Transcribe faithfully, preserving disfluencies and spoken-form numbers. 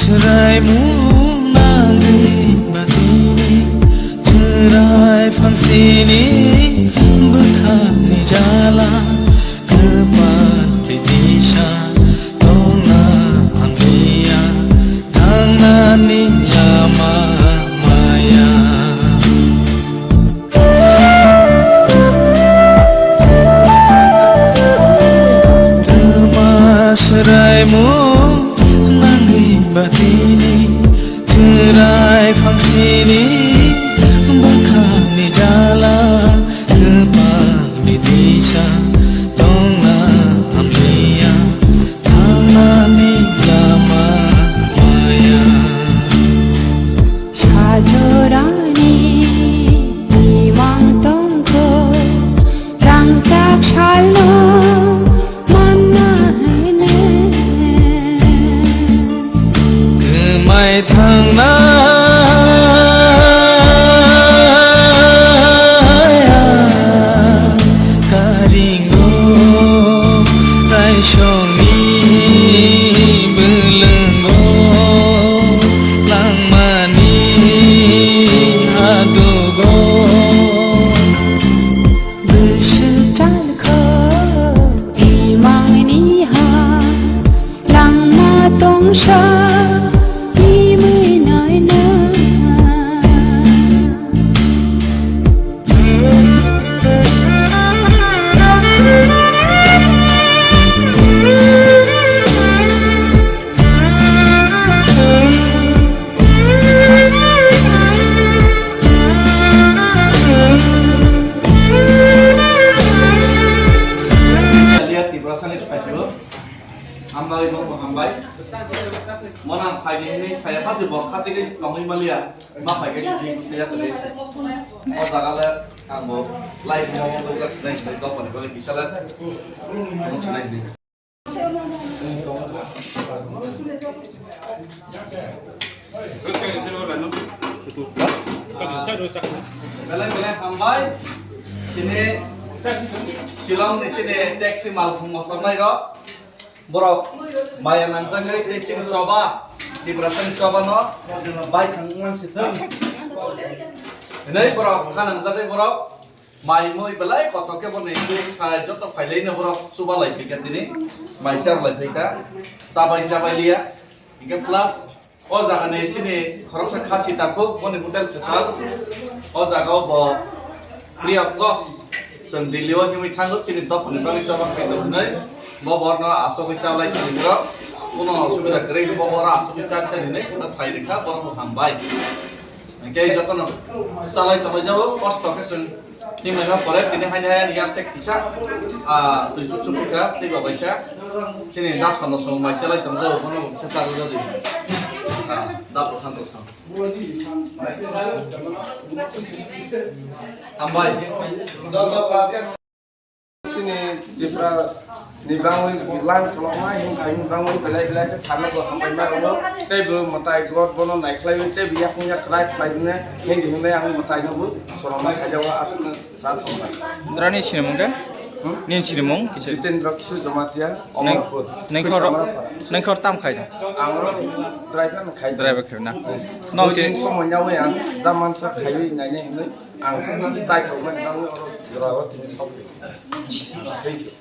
Raimung nangwi batini, chwrai phangsini bwkhakni jala, kwpal bidisa tongna hamliya, thangnani lama maya. Twma swraimung nangwi batini, chwrai phangsini bwkhakni jala, kwpalni disa tongna hamliya, thangnani lama maya. Sajorani imang tongkho, rangchak salno manna hainan. Kwmai thangnai karingo kaisongni bwlwngo langmani hadugo. Bwswk chalkho imangni ha langma tongsa imwi naina. Aliya Tiprasani Saichulu, hambai, bo hambai. Mona phaidi hinwi saya pasi bo khasi khe tongwi maliya. Ma phai khe sidi saya kore. O jaga le ang bo live mo mo dok sinai sinai dok pani bagwi kisa le. Mo sinai sinai. Belai belai hambai. Chini Shillong ni chini taxi mal thang motor nai rok. Borok maya nangjagwi tei chini choba, Tiprasani choba no bai thang wngma si thang. Hinwi borok kha nangjagwi borok mai mui belai kothok khe bono hinwi sai joto phailai no borok chuba lai phai kha tini, mai char lai phai kha, chabai chabai liya. Hinkhe plus o jaga ni chini khoroksa khasi takhuk, boni hotel kwtal. O jaga o bo free of cost chwng Delhi o himwi thango, chini dophani bagwi choba khai tong hwnwi. Bo borno asogwi cha lai tini borok, kuno osubida kwrwi, bo boro asogwi cha thani hinwi chwngno thai rwkha, borok bo hambai. Hinkhe jotono chalai tonglaijao, kosto khe chwng himlaima pore tini haini hai ani yak tek kisa, ah, twi chuk chuk kha tei bo kaisa chini das kono song mai chalai tongjao, bono bo kisa chagwi jodi. Ah, da Prashanto song. Hambai. Chini Tripura ni bangwi lang tolokma himkha himwi bangwi belai belai khe sana bo hambai ma rwno. Tei bo mwtai God bono naikhlaiwi tei bo yakung yak khlai khlai hwnwi hindi hwnwi ang mwtai no bo soromna khaijao aswkno sa tongkha. Drani sinimung khe? Hmm? Nini sinimung kisa? Jitendra Kishore Jamatia, Neng-, Amarpur. Nengkhor, Samrapara. Nengkhor tam khaino? Ang oro driver no khai. Driver khaina? Hmm. Nok Dui din somoi yawi ang jamansa khaiwi nainai hwnwi ang chai tongmani bagwi oro jora o tini sok. Thank you.